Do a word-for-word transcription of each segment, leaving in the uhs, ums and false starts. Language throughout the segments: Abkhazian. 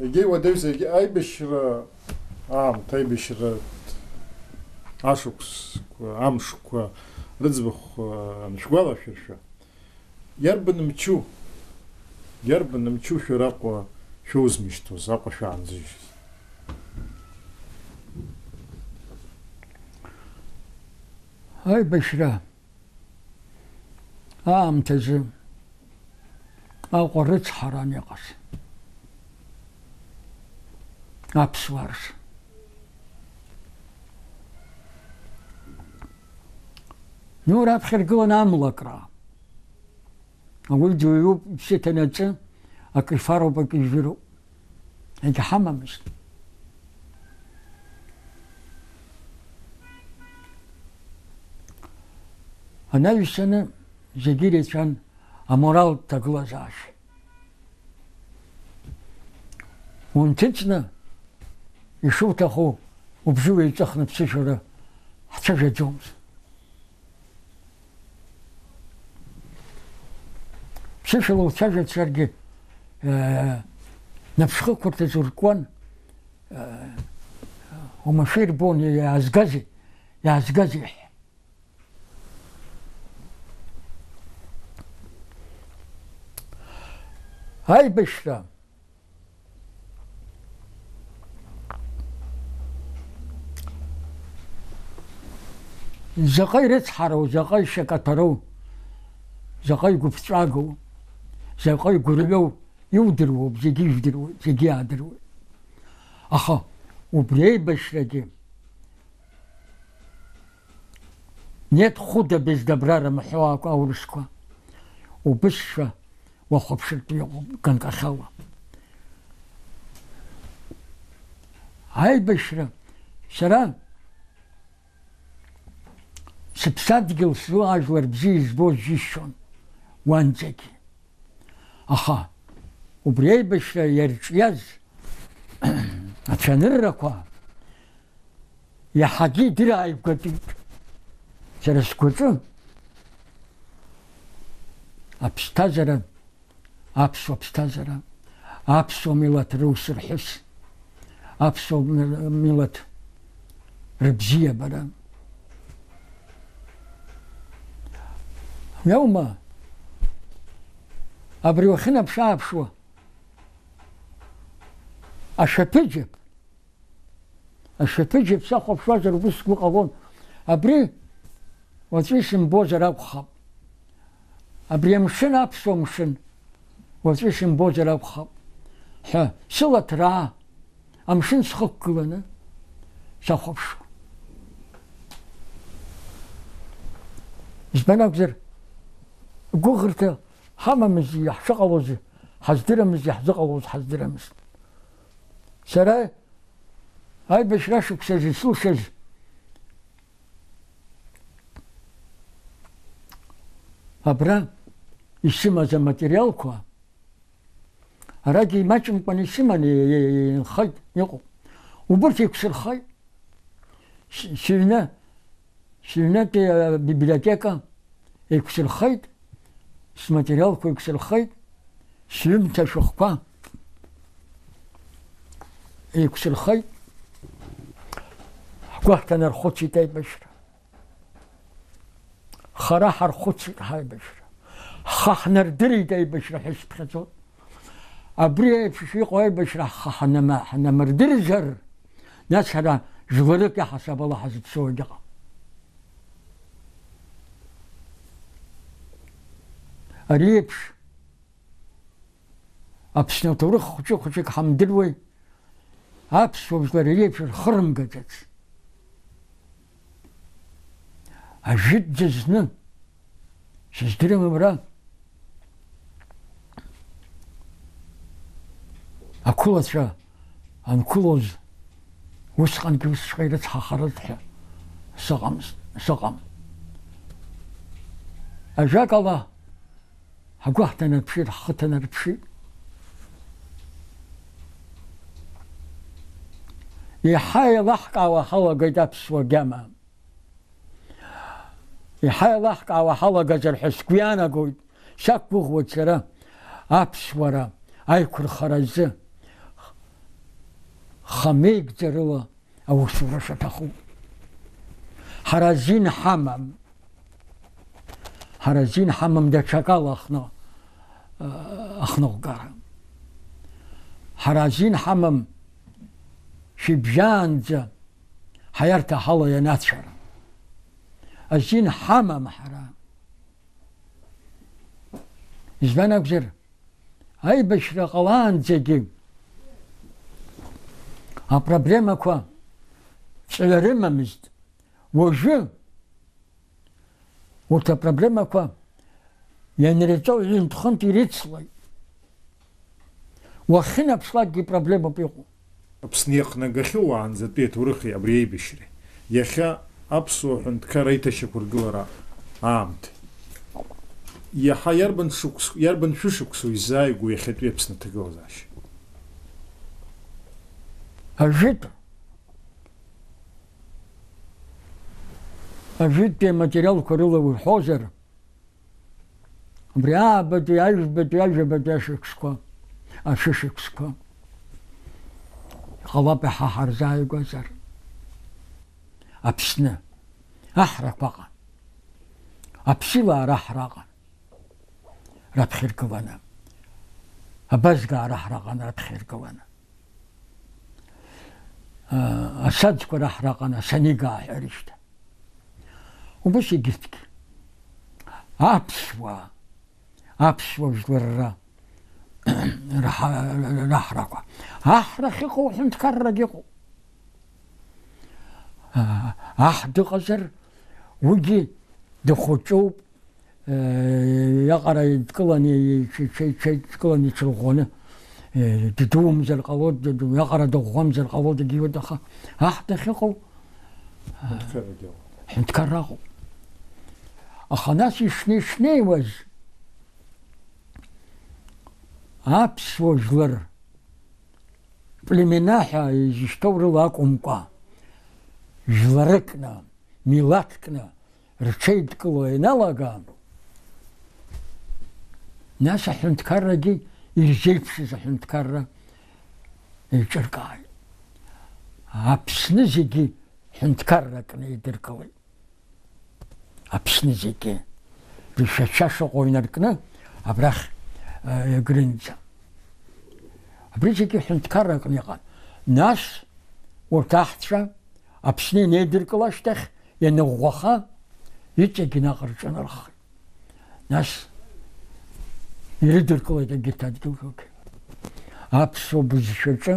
Егьа иуадаҩзар, егьа аибашьра аамҭа, аибашьра ашықәсқәа, амшқәа рыӡбахә аншәгәалашәыршәа, иарбан мчу, иарбан мчу шәара Аҟәа шәоузмышьҭуаз, Аҟәа шәаанӡыжьыз? Аибашьра аамҭазы Аҟәа рыцҳаран иҟаз аԥсуаа рзы. Ну, раԥхьа иргылан амлакра. Ауаҩы дуаҩуп, иԥсы ҭанаҵы, акы ифароуп, акы ижәыроуп. Егьҳамамызт. Анаҩсаны зегьы иреицәан аморалтә ҭагылазаашьа. Унҭыҵны, ишуҭаху убжьы уеиҵыхны ԥсышәала ҳцәажәаӡомызт. Ԥсышәала уцәажәацәаргьы, э, наԥшхықәырҭаҿ уркуан, э, уамашәа ирбон, иаазгазеи, иаазгазеи ҳәа. Аибашьра заҟа ирыцҳароу, заҟа ишьакаҭәароу, заҟа игәыԥҵәагоу, заҟа игәырҩоу иудыруоуп, зегьы ижәдыруеит, зегьы иаадыруеит. Аха убри аибашьрагьы нет худа без добра рымҳәо акәу аурысқәа, убысшәа уахәаԥшыртә иҟоуп ганкахьала. Аибашьра, сара сыԥсадгьыл сзы ажәлар бзиа избоз џьысшьон уанӡагьы. Аха убри аибашьра иарҿиаз ацәаныррақәа иаҳагьы идырааигәатәит. Сара сгәаҿы аԥсҭазаара, аԥсуа ԥсҭазаара, аԥсуа милаҭ рус рҳәыс, аԥсуа милаҭ рыбзиабара. Иаума, абри уахьынаԥш-ааԥшуа, ашәаԥыџьаԥ, ашәаԥыџьаԥ сахәаԥшуазар убыс сгәы ҟалон. Абри уаҵәы исымбозар акәхап. Абри амшын, аԥсуа мшын, уаҵәы исымбозар акәхап ҳәа сылаҭраа, амшын схықәгыланы сахәаԥшуан. Избан акәзар, гәыӷырҭа ҳамамызт, иаҳшыҟалоз ҳаздырамызт, иаҳзыҟалоз ҳаздырамызт. Сара аибашьра ашықәсазы сылшаз абра исымаз аматериалқәа, арагьы имаҷымкәан исыманы инхеит, иҟоуп. Убырҭ еиқәсырхеит. С-, сыҩны, сыҩнытәи абиблиотека еиқәсырхеит, сматериалқәа еиқәсырхеит, сҩымҭа шәҟәқәа еиқәсырхеит. Ҳгәы ҳҭанархәыцит аибашьра. Хара ҳархәыцит ҳаибашьра. Ҳхы ҳнардырит аибашьра ҳәа исыԥхьаӡоит. Абри еиԥш иҟоу аибашьра ҳхы ҳанама-, ҳанамырдырзар, нас ҳара жәларык иаҳасабала ҳазыԥсуагь ыҟам. Ари еиԥш Аԥсны аҭоурых хәыҷы-хәыҷык ҳамдыруеи, аԥсуа жәлар ари еиԥш рхы рымгаӡац. Ажәытәӡа зны, сыздырам абра, ақәылацәа анқәылоз, усҟангьы усҵәҟьа ирыцҳахарыз ҳәа сыҟамызт, сыҟам. Ажәакала, ҳгәы ҳҭанарԥшит, ҳхы ҭанарԥшит. Еиҳа еилаҳкаауа ҳалагеит аԥсуа гьама. Еиҳа еилаҳкаауа ҳалагазар ҳәа сгәы иаанагоит, сақәгәыӷуеит сара аԥсуара аиқәырхара азы. хамеигӡарыла аусура шаҭаху. Ҳара азин ҳамам. Ҳара азин ҳамам даҽакала аҳны-, ахныҟәгара. Ҳара азин ҳамам шәибжьаанӡа ҳаиарҭа ҳала ианацәара. Азин ҳамам ҳара. Избан акәзар, аибашьра ҟалаанӡагьы апроблемақәа ҵҩа рымамызт. Уажәы урҭ апроблемақәа ианырҵо ҩынтә-хынтә ирыцлоит. Уахьынаԥшлакгьы проблемоуп иҟоу. Аԥсны иахнагахьоу уаанӡатәи аҭоурыхи абри аибашьреи. Иахьа аԥсуа ҳәынҭқар аиҭашьақәыргылара аамҭа. Иаҳа иарбан шықәс-, иарбан шәышықәсоу иззааигәоу иахьатәи Аԥсны аҭагылазаашьа? Ажәытә, ажәытәтәи аматериалқәа рыла уҳәозар, Абри аабатәи, аҩбатәи, ажәабатәи ашықәсқәа, ашәышықәсқәа. Иҟалап иаҳа ҳарзааигәазар. Аԥсны аҳрақәа ыҟан. Аԥсилаа раҳра ыҟан. Раԥхьа иргыланы. Абазгаа раҳра ыҟан раԥхьа иргыланы. Асаӡқәа раҳра ыҟан, асанигаа ҳәа рышьҭа. Убас егьырҭгьы. Аԥсуаа, аԥсуа жәлар ра-, раҳа-, раҳрақәа. Аҳ рахь иҟоу ҳәынҭқаррагь ыҟоуп. Аҳ дыҟазар, уигьы дыхәыҷуп, Иаҟара дкыланы, дкыланы иҽырӷәӷәаны, ддумзар ҟалоит, иаҟара дыӷәӷәамзар ҟалоит, егьиуеит, аха аҳ дахьыҟоу ҳәынҭқарра ыҟоуп. Аха нас ишнеи-, ишнеиуаз аԥсуа жәлар племена ҳәа изышьҭоу рыла акәымкәа, жәларыкны, милаҭкны, рҽеидкыло ианалага, нас аҳәынҭқаррагьы ирзеиԥшыз аҳәынҭқарра еиҿыркааит. Аԥсны зегьы ҳәынҭқарракны идыркылеит. Аԥсны зегьы рышәацәа шыҟоу инаркны абрахь, э, иагрынӡа. Абри зегьы ҳәынҭқарракны иҟан. Нас урҭ аҳцәа Аԥсны инеидыркыло ашьҭахь, ианыӷәӷәаха, иҵегь наҟ рҿынархеит. Нас ирыдыркылеит егьырҭ адгьылқәагь. Аԥсуа бызшәаҿы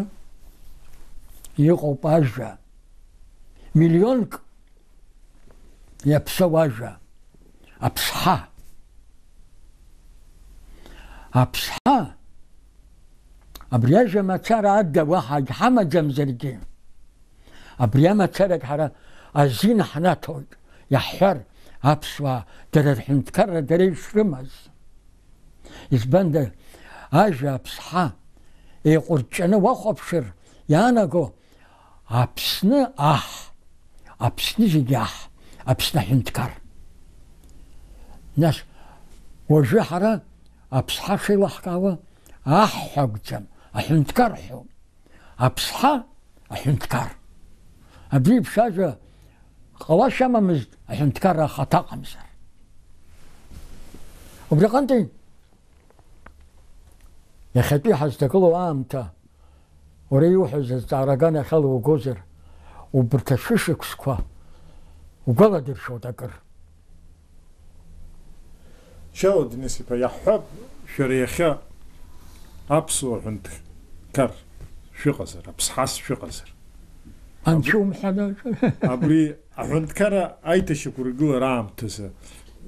иҟоуп ажәа. Миллионк иаԥсоу ажәа. Аԥсҳа. Аԥсҳа, абри ажәа мацара ада уаҳа ҳамаӡамзаргьы, абри амацарагь ҳара азин ҳнаҭоит, иаҳҳәар, аԥсуаа дара рҳәынҭқарра дара ишрымаз. Избанда, ажәа аԥсҳа еиҟәырҷҷаны уахәаԥшыр, иаанаго Аԥсны аҳ, Аԥсны зегьы аҳ, Аԥсны аҳәынҭқар. Нас, уажәы ҳара аԥсҳа шеилаҳкаауа, аҳ ҳәа акәӡам, аҳәынҭқар ҳәоуп. Аԥсҳа, аҳәынҭқар. Абри еиԥш ажәа ҟалашьа амамызт, аҳәынҭқарра ахаҭа ыҟамзар. Убри аҟынтәи, иахьатәи ҳазҭагылоу аамҭа, уара иуҳәаз азҵаара аганахьала угозар, убарҭ ашәышықәсқәа угәаладыршәоит акыр. Чало Денис-иԥа, иаҳҳәап, шәара иахьа аԥсуа ҳәынҭқар шәыҟазар, аԥсҳас шәыҟазар. Анцәа умҳәан. Абри аҳәынҭқарра аиҭашьақәыргылара аамҭазы,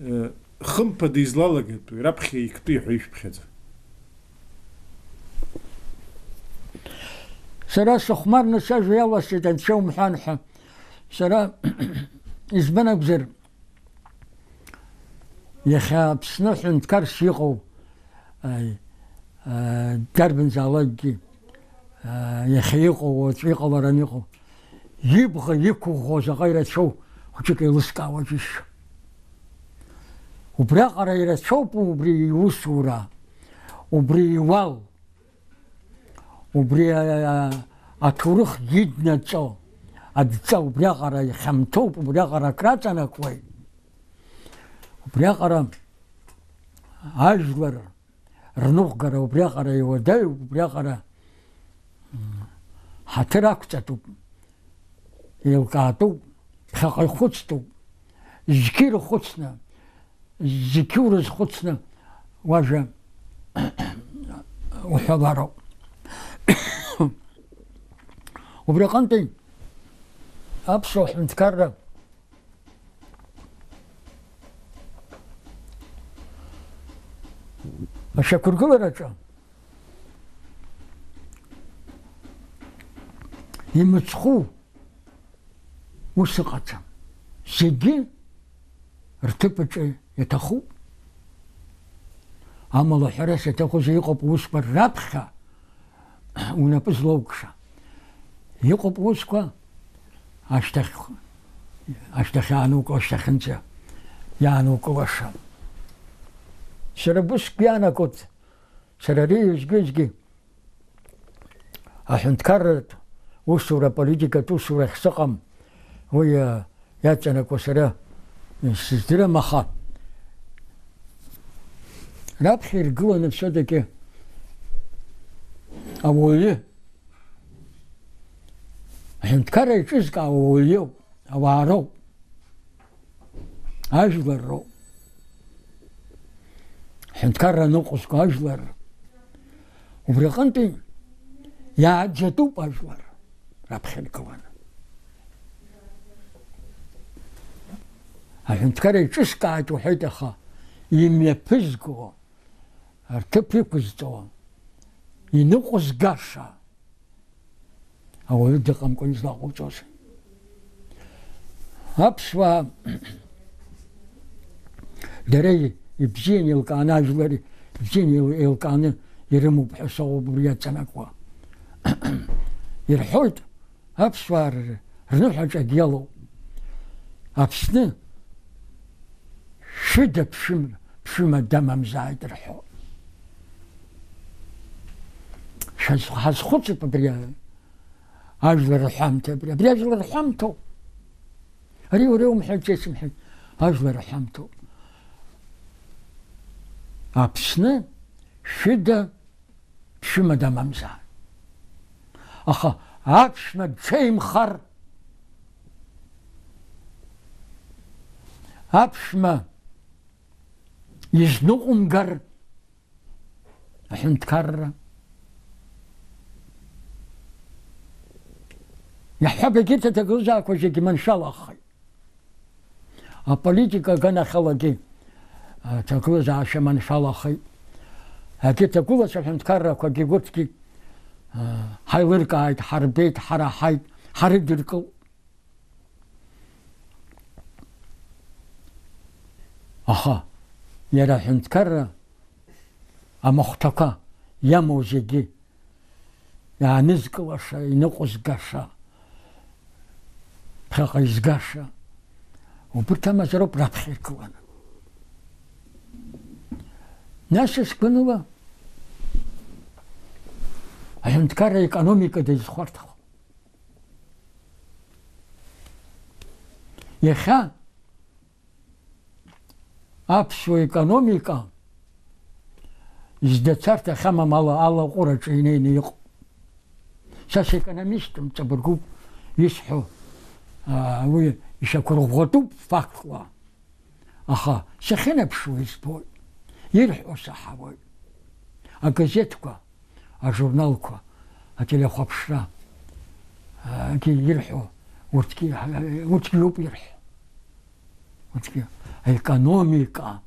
э, хымԥада излалагатәи, раԥхьа иктәи ҳәа ишәԥхьаӡа? Сара сыхәмарны сажәа иаласҵеит, Анцәа умҳәан ҳәа. Сара, избан акәзар, иахьа Аԥсны ҳәынҭқарс иҟоу, аи, а, дарбанзаалакгьы, а, иахьа иҟоу, уаҵәы иҟалараны иҟоу, ибӷа иқәыӷәӷәо заҟа ирацәоу хәыҷык еилыскаауа џьысшьо. Убриаҟара ирацәоуп убри иусура, убри иуал, убри, а, а, аҭоурых иднаҵо адҵа убриаҟара ихьамҭоуп, убриаҟара акраҵанакуеит. Убриаҟара ажәлар рныҟәгара убриаҟара иуадаҩуп, убриаҟара, м, ҳаҭыр ақәҵатәуп, еилкаатәуп, ԥхьаҟа ихәыцтәуп, зқьы ирхәыцны, зқьы урызхәыцны уажәа уҳәалароуп. Убри аҟынтәи аԥсуа ҳәынҭқарра ашьақәыргылараҿы имыцхәу ус ыҟаӡам. Зегьы рҭыԥ аҿы иаҭахуп. Амала ҳәарас иаҭахузеи, иҟоуп усқәа раԥхьа унапы злоукша. Иҟоуп усқәа ашьҭахь, ашьҭахь иаануко, ашьҭахьынӡа иаанукылаша. Сара бысгьы иаанагоит, сара ари уеизгьы-уеизгьы аҳәынҭқарратә усура, аполитикатә усура ахьсыҟам, уи, а, иаҵанакуа сара сыздырам, аха раԥхьа иргыланы все-таки ауаҩы, аҳәынҭқарра еиҿызкаауа ауаҩы, ауаа роуп. Ажәлар роуп. Ҳәынҭқарра аныҟәызго ажәлар. Убри аҟынтәи иааӡатәуп ажәлар раԥхьа иргыланы. Аҳәынҭқарра еиҿыскааит уҳәеит, аха имҩаԥызго, рҭыԥ иқәызҵо, иныҟәызгаша ауаҩы дыҟамкәа излаҟауҵозеи? Аԥсуаа дара ибзианы еилкааны, ажәлар ибзианы еил-, еилкааны ирымоуп ҳәа соуп убри иаҵанакуа. Ирҳәоит, аԥсуаа р-, рныҳәаҿагь иалоуп. Аԥсны шәыда ԥшәым-, ԥшәымада мамзааит рҳәо. Шәаз-, ҳазхәыцып абри а-, ажәлар рҳәамҭа, абри, абри ажәлар рҳәамҭоуп. Ари уара иумҳәеит, џьа исымҳәеит, ажәлар рҳәамҭоуп. Аԥсны шәыда ԥшәымада мамзар. Аха аԥшәма дҽеимхар, аԥшәма изныҟәымгар, аҳәынҭқарра. Иаҳҳәап, егьырҭ аҭагылазаашьақәа зегьы маншәалахеит. Аполитика аганахьалагьы аҭагылазаашьа маншәалахеит. Егьырҭ агәылацәа аҳәынҭқаррақәагьы урҭгьы, а, ҳаилыркааит, ҳарбеит, ҳараҳаит, ҳарыдыркылт. Аха иара аҳәынҭқарра амахәҭақәа иамоу зегьы иаанызкылаша, иныҟәызгаша, ԥхьаҟа изгаша, убырҭ амазароуп раԥхьа иргыланы. Нас, ус гәаныла, аҳәынҭқарра аекономика дазхәарҭахо. Иахьа аԥсуа економика зда царҭа ахьамам ала, алаҟәыраҿы инеины иҟоуп. Са секономистым, ҵабыргуп исҳәо, аа, уи ишьақәырӷәӷәатәуп фактла. Аха сахьынаԥшуа избоит, ирҳәо саҳауеит. Агазеҭқәа, ажурналқәа, ателехәаԥшра, а, гьы ирҳәо, урҭгьы, урҭгьы иоуп ирҳәо. Урҭгьы аекономика.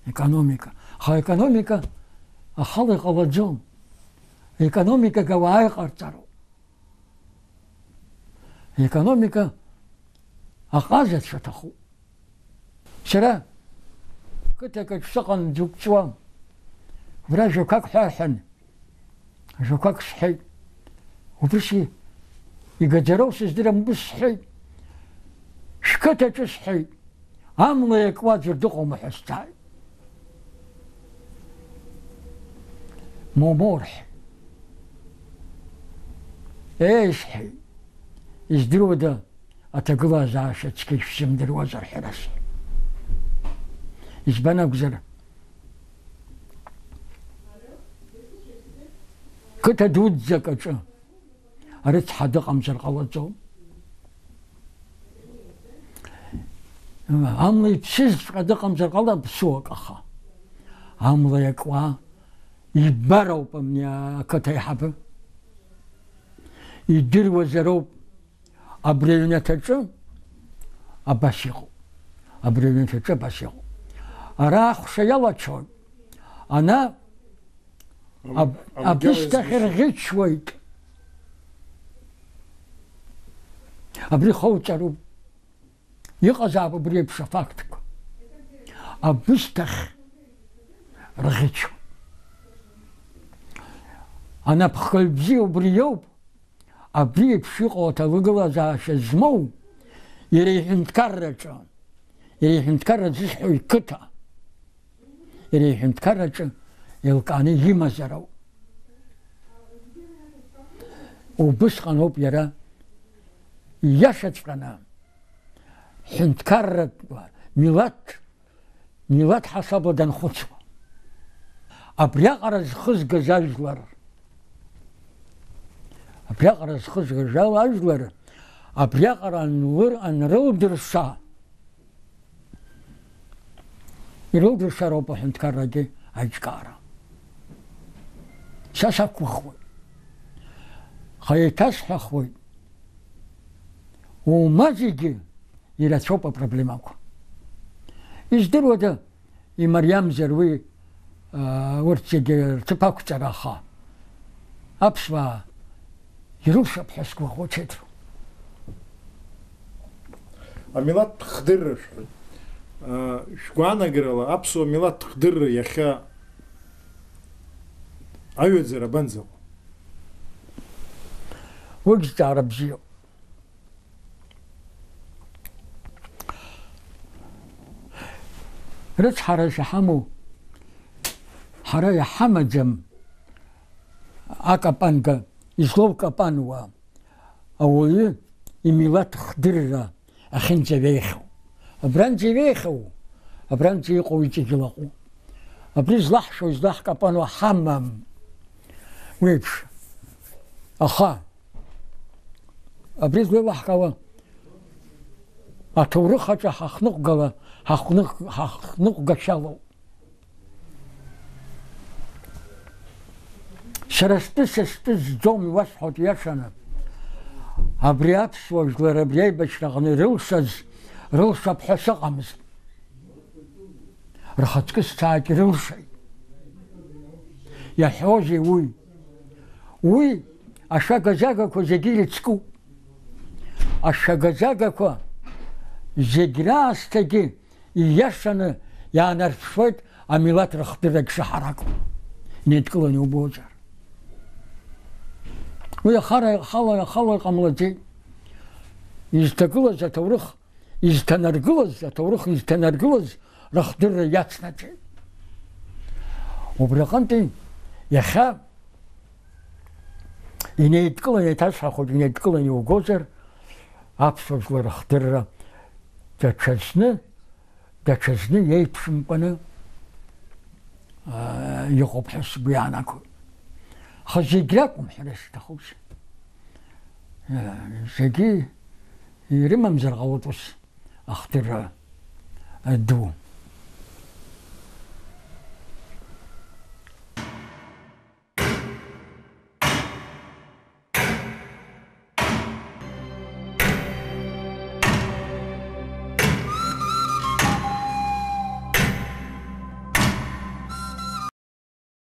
Економика. Аха аекономика ахала иҟалаӡом. Економикак ауаа иҟарҵароуп. Аекономика аҟазацәа аҭахуп. Сара қыҭак аҿы сыҟан, џьоук ҵуам. Убра жәақәак ҳәа рҳәан, жәақәак сҳәеит. Убыс и-, игаӡароу сыздырам, убыс сҳәеит. Шәқыҭаҿы сҳәеит. Амла иакуа аӡәыр дыҟоума ҳәа сҵааит. Моумоу рҳәеит. Еи, сҳәеит, издыруада, аҭагылазаашьа цқьа ишәзымдыруазар ҳәа расҳәеит. Избан акәзар, қыҭа дуӡӡак аҿы рыцҳа дыҟамзар ҟалаӡом. Амла иԥсызҵәҟьа дыҟамзар ҟалап ԥсуак, аха амла иакуа ибароуп абни ақыҭа аиҳабы. Идыруазароуп. Абри аҩнаҭаҿы абас иҟоуп. Абри аҩнаҭаҿы абас иҟоуп. Ара ахәша иалачоит. Ана Ам-, аб-, амгьал абысҭахь иазгәышьоит. Рӷьычуеит. Абри хоуҵаруп. Иҟазаап убри еиԥш афактқәа. Абысҭахь рӷьычуеит. Анапхгаҩ бзиа убри иоуп. Абри еиԥш иҟоу аҭагылазаашьа змоу, иара иҳәынҭқарраҿы, иара иҳәынҭқарра зысҳәо иқыҭа, иара иҳәынҭқарраҿы еилкааны имазароуп. Убысҟаноуп иара ииашаҵәҟьаны ҳәынҭқарратә милаҭ милаҭ ҳасабла данхәыцуа. Абриаҟара зхызгаз ажәлар, абриаҟара зхызгаз ажәлар, абриаҟара анлыр-, анрылдырша, ирылдыршароуп аҳәынҭқаррагьы аиҿкаара. Са сақәгәыӷуеит. Аха еиҭасҳәахуеит, ума зегьы ирацәоуп апроблемақәа. Издыруада, имариамзар уи, аа, урҭ зегьы рҭыԥ ақәҵара, аха аԥсуаа ирылшап ҳәа сгәыӷуа ҽеидру. Амилаҭтә хдырра шәҳәоит. Шәгәаанагарала аԥсуа милаҭтә хдырра иахьа аҩаӡара абанӡаҟоу? Уигь зҵаара бзиоуп. Рыцҳарас иҳамоу ҳара иҳамаӡам, акапанга излоукапануа ауаҩы имилаҭ хдырра ахьынӡаҩеихьоу. Абранӡа иҩеихьоу, абранӡа иҟоу иҵегь лаҟәуп. Абри злаҳшо, излаҳкапануа ҳамам. Уеиԥш. Аха абри злеилаҳкаауа аҭоурых аҿы ҳахныҟәгала, ҳахныҟ-, ҳахныҟәгашьалоуп. Сара стәы, са стәы зӡом, иуасҳәоит иашаны. Абри аԥсуа жәлар абри аибашьраҟны ирылшаз рылшап ҳәа сыҟамызт. Рхаҵкы сцааит, ирылшеит. Иаҳәозеи уи? Уи ашәага-загақәа зегьы ирыцкуп. Ашәага-загақәа зегь раасҭагьы ииашаны иаанарԥшуеит амилаҭ рыхдыррагь шаҳараку. Инеидкыланы иубозар. Уи ахара, ахала, ахала иҟамлаӡеит. Изҭагылаз аҭоурых изҭанаргылаз, аҭоурых изҭанаргылаз рыхдырра иацнаҵеит. Убри аҟынтәи иахьа инеидкыланы, еиҭасҳәахуеит, инеидкыланы иугозар, аԥсуа жәлар рыхдырра даҽазны, даҽазны иеиԥшымкәаны, аа, иҟоуп ҳәа сгәы иаанагоит. Аха зегь ракәым ҳәа сҭахуп. Зегьы ирымамзар ҟалоит ус ахдырра ду.